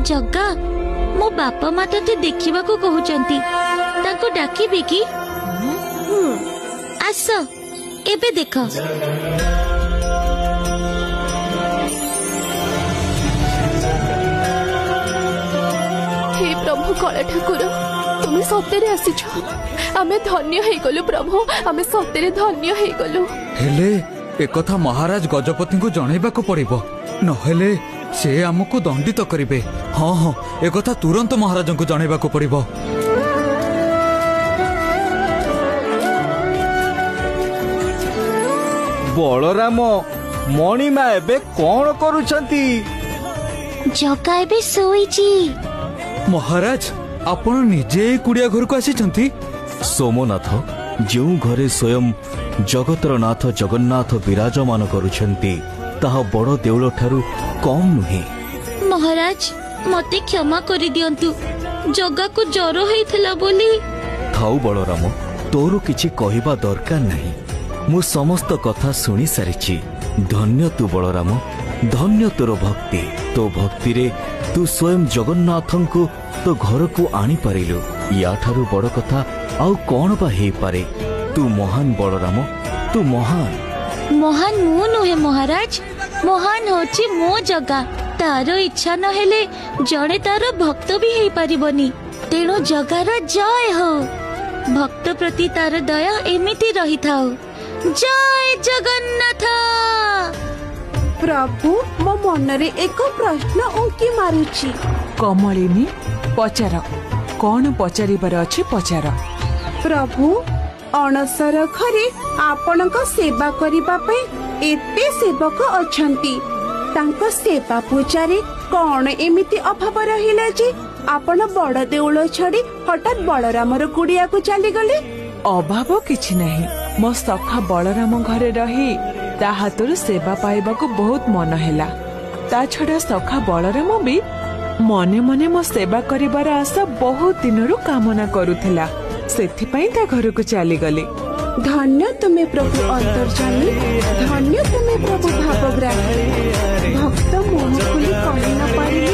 ଜଗା, ମୋ ବାପା ମା ତତେ ଦେଖିବାକୁ କହୁଛନ୍ତି, ତାଙ୍କୁ ଡାକିବି କି? ଆସ ଏବେ ଦେଖ। ହେ ପ୍ରଭୁ କଳା ଠାକୁର, ତୁମେ ସତରେ ଆସିଛ। ଆମେ ଧନ୍ୟ ହେଇଗଲୁ ପ୍ରଭୁ, ଆମେ ସତରେ ଧନ୍ୟ ହେଇଗଲୁ। ହେଲେ ଏକଥା ମହାରାଜ ଗଜପତିଙ୍କୁ ଜଣେଇବାକୁ ପଡିବ, ନହେଲେ ସେ ଆମକୁ ଦଣ୍ଡିତ କରିବେ। ହଁ ହଁ, ଏକଥା ତୁରନ୍ତ ମହାରାଜଙ୍କୁ ଜଣେଇବାକୁ ପଡିବ। ବଳରାମ, ମଣିମା ଏବେ କଣ କରୁଛନ୍ତି? ଜଗା ଏବେ ଶୋଇଛି। ମହାରାଜ, ଆପଣ ନିଜେ ଏଇ କୁଡିଆ ଘରକୁ ଆସିଛନ୍ତି? ସୋମନାଥ, ଯେଉଁ ଘରେ ସ୍ୱୟଂ ଜଗତର ନାଥ ଜଗନ୍ନାଥ ବିରାଜମାନ କରୁଛନ୍ତି, ତାହା ବଡ଼ ଦେଉଳ ଠାରୁ କମ୍ ନୁହେଁ। ମହାରାଜ, ମତେ କ୍ଷମା କରିଦିଅନ୍ତୁ, ଜଗାକୁ ଜ୍ୱର ହେଇଥିଲା ବୋଲି। ଥାଉ ବଳରାମ, ତୋର କିଛି କହିବା ଦରକାର ନାହିଁ। ମୁଁ ସମସ୍ତ କଥା ଶୁଣି ସାରିଛି। ଧନ୍ୟ ତୁ ବଳରାମ, ଧନ୍ୟ ତୋର ଭକ୍ତି। ତୋ ଭକ୍ତିରେ ତୁ ସ୍ୱୟଂ ଜଗନ୍ନାଥଙ୍କୁ ତୋ ଘରକୁ ଆଣିପାରିଲୁ। ୟାଠାରୁ ବଡ଼ କଥା ଆଉ କଣ ବା ହେଇପାରେ? ତୁ ମହାନ ବଳରାମ, ତୁ ମହାନ। ମହାନ ମୁଁ ନୁହେଁ ମହାରାଜ, ମହାନ ହଉଛି ମୋ ଜଗା। ତାର ଇଚ୍ଛା ନହେଲେ ଜଣେ ତାର ଭକ୍ତ ବି ହେଇପାରିବନି। ତେଣୁ ଜଗାର ଜୟ ହଉ। ଭକ୍ତ ପ୍ରତି ତାର ଦୟା ଏମିତି ରହିଥାଉ। ଜୟ ଜଗନ୍ନାଥ। ପ୍ରଭୁ, ମୋ ମନରେ ଏକ ପ୍ରଶ୍ନ ଉଙ୍କି ମାରୁଛି। କମଳିନୀ, ପଚାର, କଣ ପଚାରିବାର ଅଛି ପଚାର। ପ୍ରଭୁ, ଅଣସର ଘରେ ଆପଣଙ୍କ ସେବା କରିବା ପାଇଁ ଏତେ ସେବକ ଅଛନ୍ତି, ତାଙ୍କ ସେବା ପୂଜାରେ କଣ ଏମିତି ଅଭାବ ରହିଲା ଯେ ଆପଣ ବଡ ଦେଉଳ ଛାଡି ହଠାତ୍ ବଳରାମର କୁଡିଆକୁ ଚାଲିଗଲେ? ଅଭାବ କିଛି ନାହିଁ। ମୋ ସଖା ବଳରାମ ଘରେ ରହି ତା ହାତରୁ ସେବା ପାଇବାକୁ ବହୁତ ମନ ହେଲା। ତା ଛଡା ସଖା ବଳରାମ ବି ମନେ ମନେ ମୋ ସେବା କରିବାର ଆଶା ବହୁତ ଦିନରୁ କାମନା କରୁଥିଲା, ସେଥିପାଇଁ ତା ଘରକୁ ଚାଲିଗଲି। ଧନ୍ୟ ତୁମେ ପ୍ରଭୁ ଅନ୍ତର୍ଯାମୀ, ଧନ୍ୟ ତୁମେ ପ୍ରଭୁ ଭାବଗ୍ରାହୀ। ଭକ୍ତ ମୁହଁ ଖୋଲି କହି ନ ପାରିଲେ